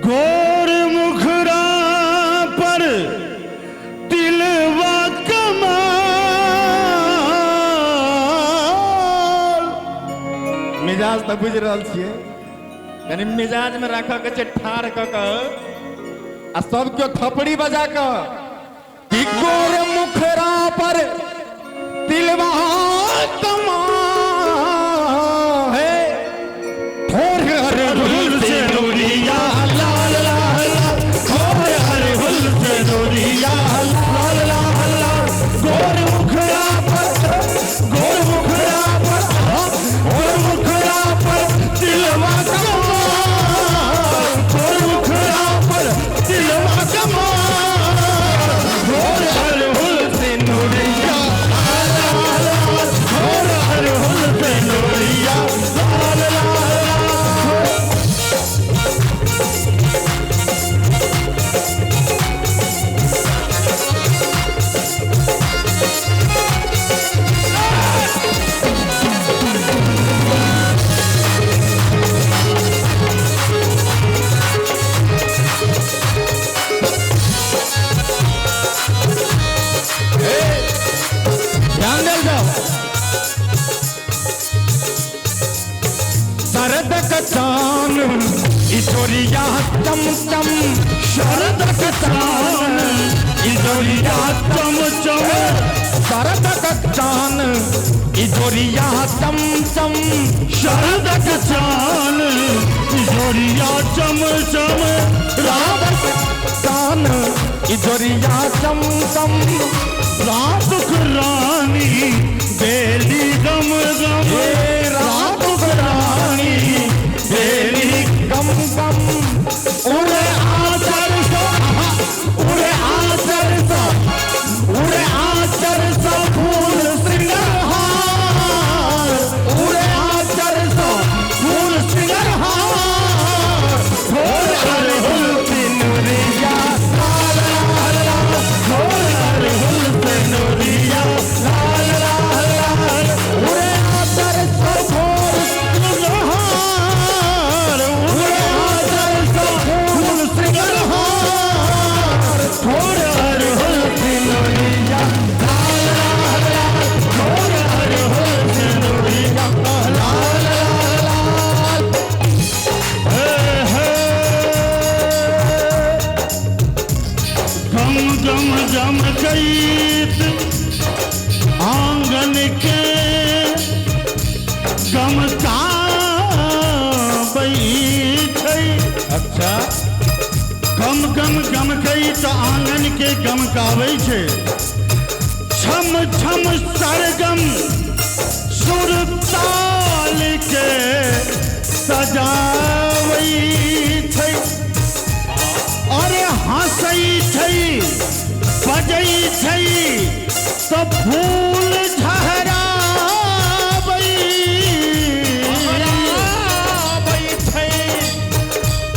गोर मुखरा पर तिलवा कमाल। मिजाज तऽ बुझि रहल छियै, कनि मिजाज में राखऽ के छै, ठाढ़ कऽ कऽ आ सब केओ थपड़ी बजा कऽ कि गोर मुखरा पर तिलवा कमाल है, थोर अरहुल से नूरिया लाल लाल लाल, थोर अरहुल से नूरिया लाल लाल लाल, गोर मुखरा पर, गोर मुखरा पर, गोर मुखरा पर तिलवा कमाल, गोर मुखरा पर तिलवा कमाल, गोर अरहुल से नूरिया लाल लाल लाल, गोर अरहुल से नूरिया लाल लाल लाल। ध्यान देल जाओ। शरद का चान इजोरिया चम चम, शरद का चान इजोरिया चम चम, शरद का चान इजोरिया चम चम, शरद का चान इजोरिया चम चम, रात का चान इजोरिया चम चम, रात रानी बेली गम गम, रात रानी बेली गम गम, उड़े आचर सा, उड़े आचर सा, उड़े आचर सा फूल श्रृंगार, उड़े आचर सा फूल श्रृंगार, गोर अरहुल से नूरिया लाल लाल लाल, गोर अरहुल से नूरिया लाल लाल लाल, उड़े आचर सा फूल श्रृंगार, उड़े आचर सा फूल श्रृंगार, गोर अरहुल से नूरिया लाल लाल लाल, गोर अरहुल से नूरिया लाल लाल लाल। हे हे गम गम गम गईत आंगन के गम का छै। अच्छा, गम गम गम गईत आंगन के गमकाबै छै, छम छम सरगम सुर ताल के सजाबै छै, अरे हंसै छै बजै छै तऽ फूल झहराबै, छै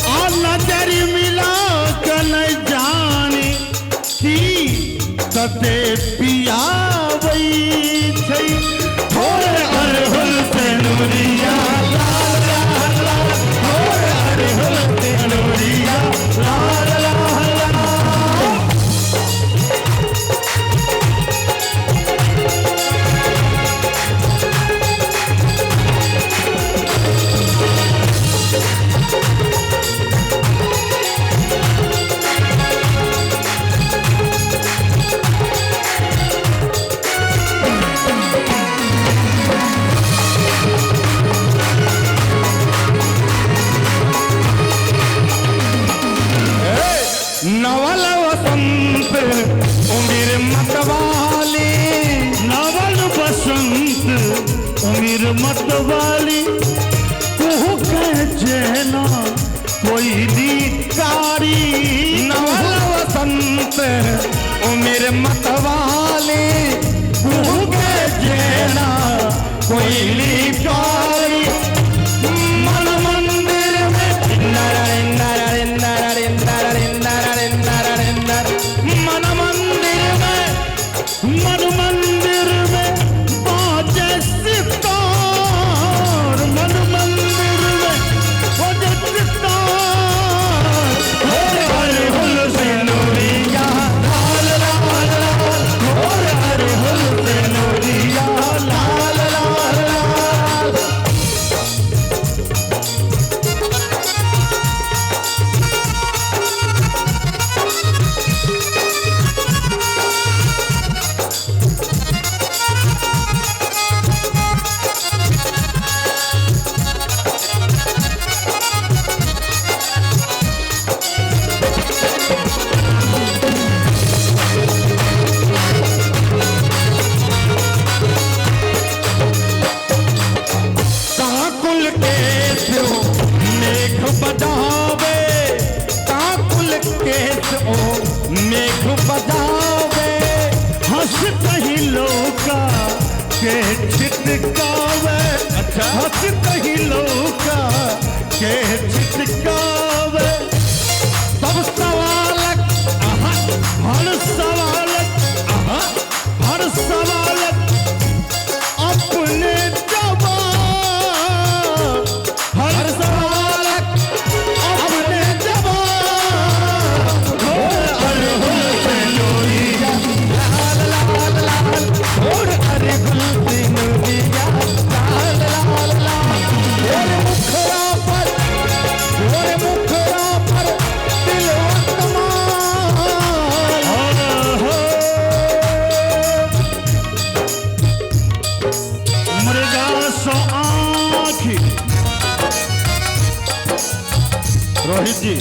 आ नजर मिला कऽ नहि जानी की कते पियाबै छै, थोर अरहुल से नूरिया लाल लाल लाल, थोर अरहुल से नूरिया लाल लाल लाल। नवल वसंत उमिर मतवाली, नवल बसंत उमिर मतवाली, कुहू के जेना कोई कारी, नवल वसंत उमिर मतवाली, कुहू के जेना कोई कारी, मन मंदिर में नारायण नारायण नारायण नारायण नारायण नारायण नारायण, मन मंदिर में, मन मंदिर में बाजे के छिटकावे। अच्छा। हंसतही लौका के छिटकावे। सब सवालक आहा, हर सवालक आहा, हर सवालक अपने जवाब, हर हर सवालक अपने जवाब। घोर अड़हुल से नूरिया लाल लाल लाल, घोर अड़हुल से नूरिया लाल लाल लाल। घोर मुखड़ा पर, घोर मुखड़ा पर तिलवत माल। मृगा सो आँखि, रोहित जी,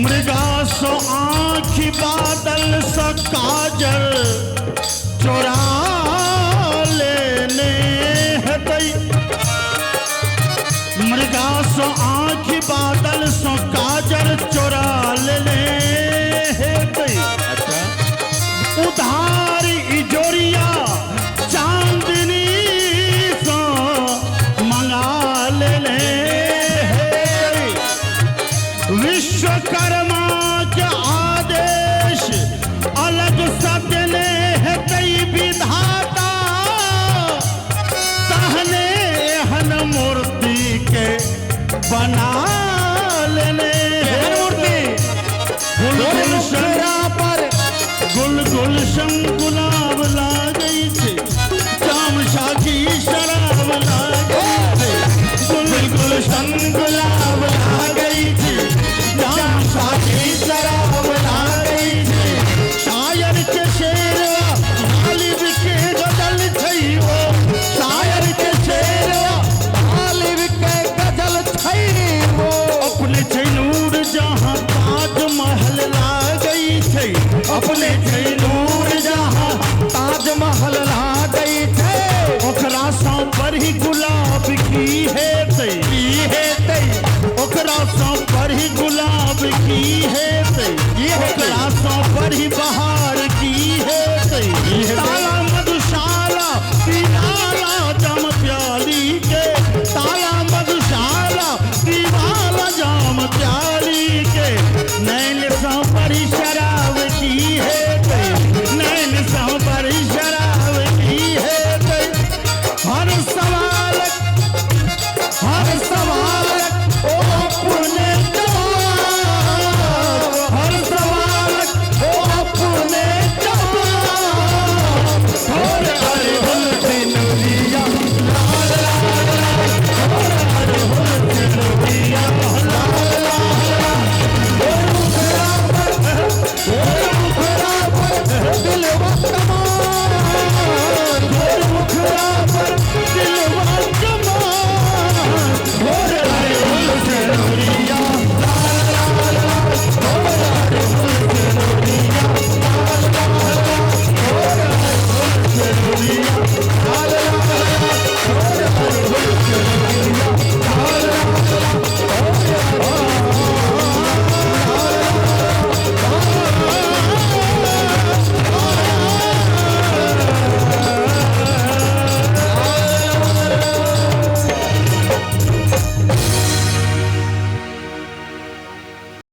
मृगा सो आँखि बादल स काजल चोरा लेने हेतै। मृगा सो आँखि बादल सो काजल चोरा लेने हेतै। अच्छा। उधार इजोरिया चांदनी सो मंगा लेने हेतै। विश्वकर्मा के आदेश अलग सदने हेतै विधाता, तहने एहन मूर्ति के बना